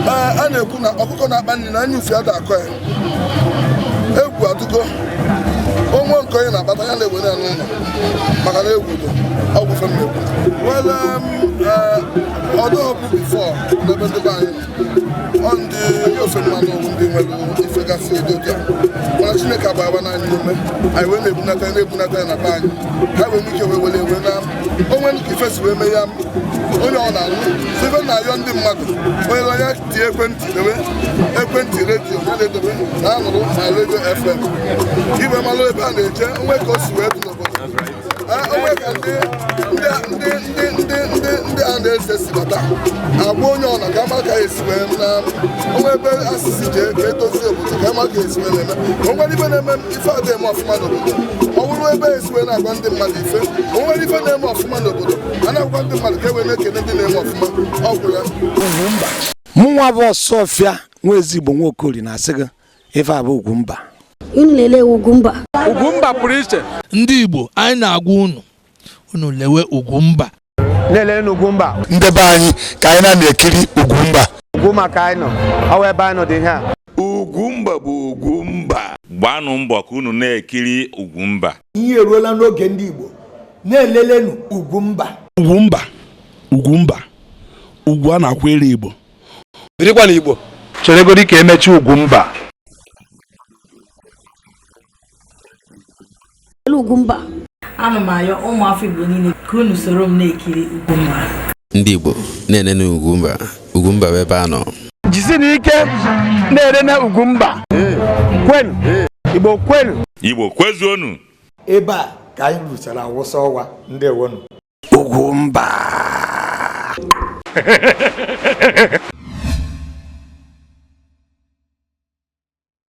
Ee, a na-ekwu na ọkụkọ na-akpa nri na anya ufi ada akọ ya. Egwu adụgo onwe nke onye na-akpata ya na-ewere ya n'ụlọ maka na egwu dị ọgwụ fe mmegbu. Well, ọdụ bụ before n'ebe ndị be anyị nọ, ọ ndị ofe mmanụ bụ ndị nwere ife gasị ụdị ụdị a, mana Chineke agbaba n'anyị ume, anyị wee na-ebunata na-ebunata ya na be anyị, ha wee nwee ike wee were ewe na onwe ka ife si wee mee ya. Onye ọ na-alụ so ife na-ayọ ndị mmadụ, onye onye tie ekwentị dewe ekwentị redio ha na-edobe na anụrụ na redio FM iwe malụ ebe a na-eje, onwe ka o si wee dị n'obodo. Onwe ka ndị ndị ndị ndị ndị ndị ndị a na-ese si bata agwa onye ọ na ka ama ka esi wee na onwe ebe asịsị jee ka edozie obodo, ka ama ka esi wee na-eme onwere ife na-eme ife adị eme ọfụma n'obodo. Ọ bụrụ ebe esi wee na-agwa ndị mmadụ ife onwere ife na-eme ọfụma n'obodo, a na-agwa ndị mmadụ ka e wee na-ekene ndị na-eme ọfụma. Ọgwụ ya. Ugwumba. Mụnwa bụ Ọsọfịa nwa ezigbo Nwaokori na-asị gị ife a bụ Ugwumba. Unu lelee Ugwumba. Ugwumba pụrụ iche. Ndị Igbo, anyị na-agwa unu, unu lewe Ugwumba. Na-ele n'Ugwumba. Ndị be anyị, ka anyị na-ekiri Ugwumba. Ugwumba ka anyị nọ, ọwa ebe anyị nọ dị ihe a. Ugwumba bụ Ugwumba. Gbaanụ mbọ ka unu na-ekiri Ugwumba. Ihe eruola n'oge ndị Igbo na-elelenu Ugwumba. Ugwumba, Ugwumba, ugwu a na-akwere Igbo. Birikwa n'Igbo. Cheregodi ka emechi Ugwumba. Ugwumba. Ana m ayọ ụmụafọ Igbo niile ka unu soro m na-ekiri Ugwumba. Ndị Igbo na-enene Ugwumba. Ugwumba bụ ebe a nọ. Jisi n'ike na-elene Ugwumba. Kwenu, Igbo kwenu. Igbo kwezuonu. Ebe a ka anyị ruchara awụsa ọwa. Ndewonu. Ugwumba.